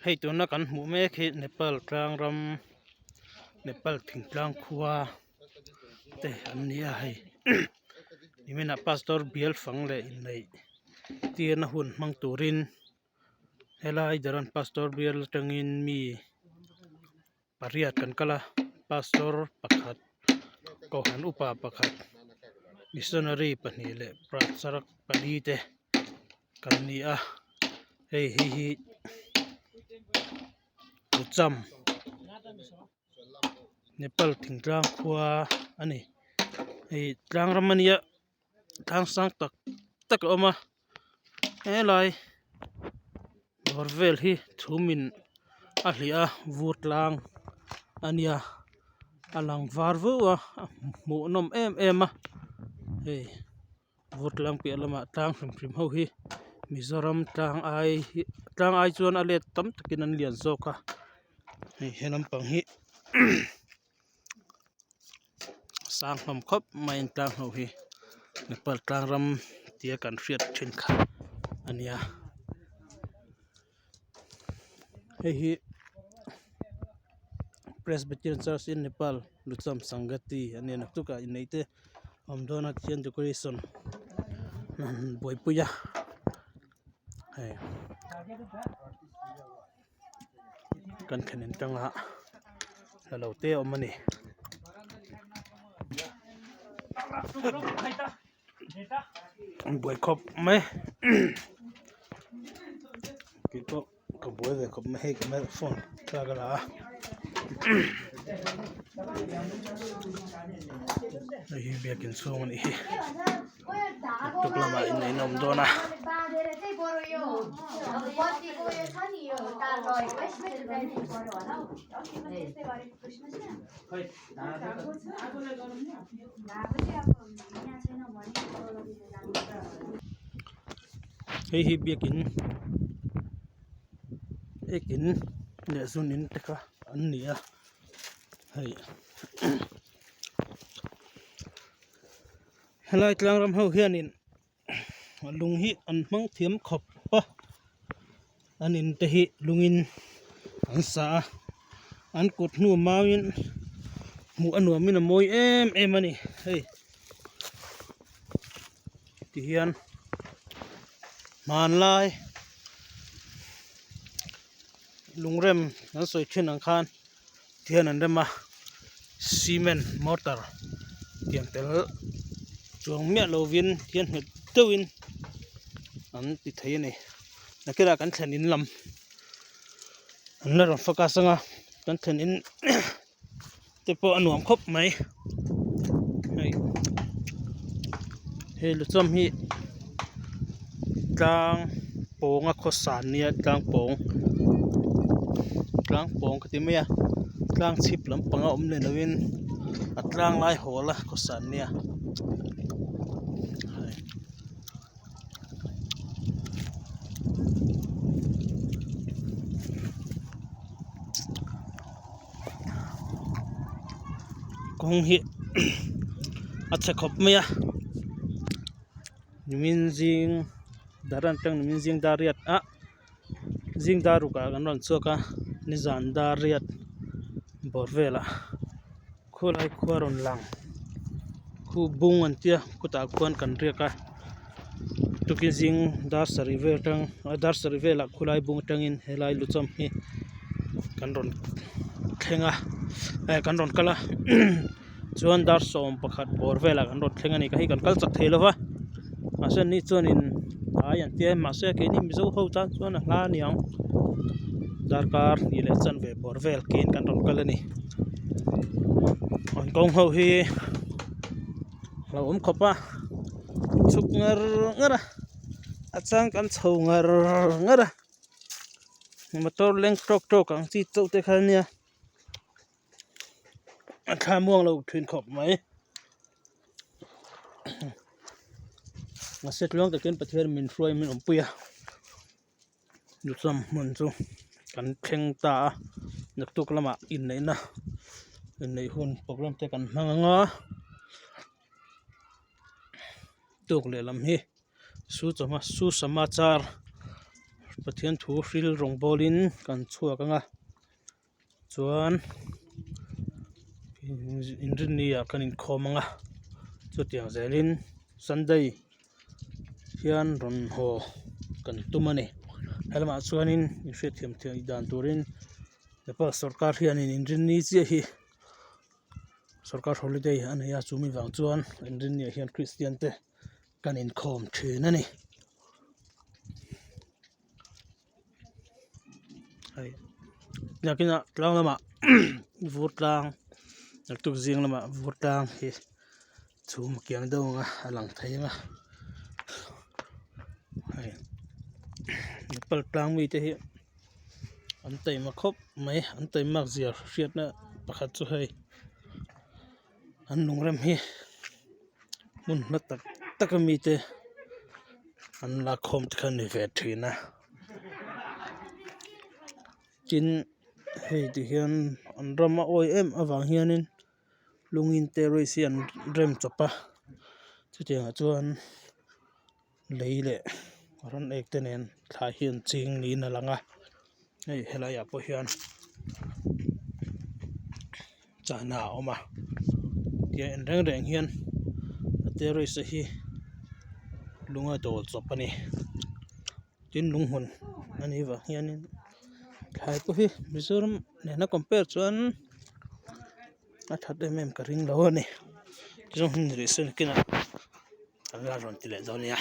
Hei tuna kan hmuh mek hi Nepal tlang ram Nepal thingtlang khua te an ni a hei nimin ah pastor bial fang leh inneih tirna hun hmang turin helai dawran pastor bial atangin mi pariat kan kal a pastor pakhat kohhran upa pakhat missionary pahnih leh prachar pali te kan ni a hei hei hi tucham Nepal thingtlang khua a ni hei tlang ram a nia tlang sang tak tak a awm a helai dawr vel hi chhum in a hliah a vur tlang a nia a lang var veuh a a hmuh nawm em em a hei vur tlang piah lamah tlang hrim hrim ho hi Mizoram tlang ai hi tlang ai chuan a let tam takin an lian zawk a hei he lampang hi. Sang hlawm khawp mai an tlang ho hi Nepal tlang ram tia kan hriat thin kha a nia hei hi Presbyterian Church in Nepal Lucham Sangati a nia naktuk ah inneih te a awm dawn a tihian decoration an buaipui a hei. Kan thlen in tangah hla lo te a awm a ni. An buai khawp mai keipawh ka buai ve khawp mai hei ka phone thla ka la a hei hi biakin chhung a nih hi. Tuk lamah inneihna a awm dawn a. Hei hi biakin ekin leh zun in te kha an ni a hei. Helai tlang ram ho hianin lung hi an hmang thiam khawp a an in te hi lungin an sa a an kut hnu mauin hmuh a nuamin a mawi em em a ni hei tihian hmanlai lungrem an sawi thin ang khan. Tihian an rem a cement mortar tiang tel chuang miah lovin tihian nghet deuhin an ti thei a ni nakinah kan thlen in lam an la rawn focus anga kan thlen in te pawh a nuam khawp mai hei hei luchawm hi tlang pawnga khawsa nia tlang pawng tlang pawng ka ti mai a tlang chhip lampang a awm leh lovin a tlang lai hawl a khawsa nia kawng hi a chhe khawp mai a nimin zing dar atang nimin zing dar riat ah zing dar ruk ah kan rawn chhuak a nizan dar riat bawr velah khawlai khua rawn lang khu bung an tia khutah khuan kan riak a tukin zing dar sarih vel atang dar sarih velah khawlai bung atangin helai luchawm hi kan rawn thleng a eh kan rawn kal a chuan dar sawm pakhat bawr velah kan rawn thleng a ni ka hei kan kal chak thei lo va mahse an ni chuanin ai an tia mahse keini mizo ho tan chuan a hla a niang darkar hnih leh chanve bawr vel kein kan rawn kal a ni an kawng ho hi a lo awm khawp a chhuk ngar ngar a a chang kan chho ngar ngar a motor leng tawk tawk ang chi chauh te kha ania a thla muang lo thin khawp mai mahse tluang takin Pathian min hruai min awmpui a duhsam hmun chu kan thleng ta a naktuk lamah inneihna inneih hun program te kan hmang ang a tuk lehlam hi. Su chawhma su samachar. Pathian thu hril rawng bawlin kan chhuak ang a chuan inrinni ah kan inkhawm ang a chutiang zelin sunday hian rawn haw kan tum a ni helamah chuanin inhriatthiam theih dan turin Nepal sorkar hianin inrinni chiah hi sorkar holiday a nei a chumi vang chuan inrinni ah hian kristian te kan inkhawm thin a ni hei nakinah tlang lamah vur tlang naktuk zing lamah vur tlang hi chhum a kiang deuh ang a a lang thei ang a hei nepal tlang mite hi an taima khawp mai an taimak zia hriatna pakhat chu hei an lungrem hi hmun hla tak tak a mite an lakkhawm te kha a ni ve thin a tin hei ti hian an ram a awi em avang hianin lungin terrace hi an rem chawp a chutiangah chuan lei leh ran ek te nen thlai hi an ching niin a lang a hei helai ah pawh hian chana a awm a tiang en reng reng hian a terrace hi lung a dawl chawp a ni tin lung hmun a nih vang hianin thlai pawh hi Mizoram nena compare chuan a that em em ka ring lo a ni tichuan hun rih sawn kinah. Kan la rawn ti leh dawn nia.